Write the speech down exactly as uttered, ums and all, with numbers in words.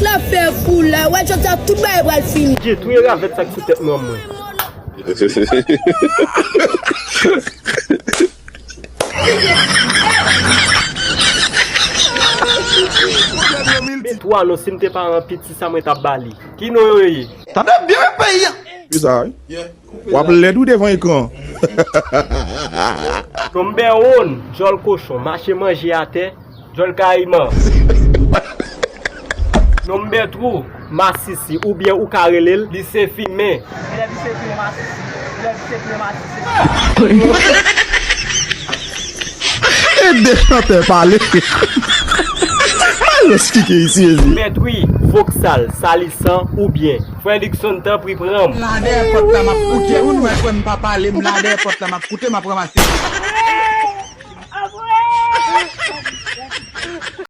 La fè fou la, wè jodi a tout bagay pral fini. Dye touye ravèt sa k sou tèt manman mwen. Men twa non, si m te paran piti sa mwen t ap ba li. Ki non yo ye? Tande byen peyi a. Ki sa wi? W ap lèd wi devan ekran. Nonm bèwonn, djòl kochon, mache manje atè, djòl kayiman. Nonm bètwou, masisi, oubyen ou ka rele l, li se fimen. Elèv li se fimen masisi. Elèv li se fimen masisi. Ede chantè pale. Malòs kike isi, ezi. Mèt wi, voksal, salisan, oubyen. Frè Luckson, tanpri pran m. M la dèyè pòt la, m ap koute. Ou nwè kwè m pa pale, m la dèyè pòt la, m ap koute, m ap ranmase.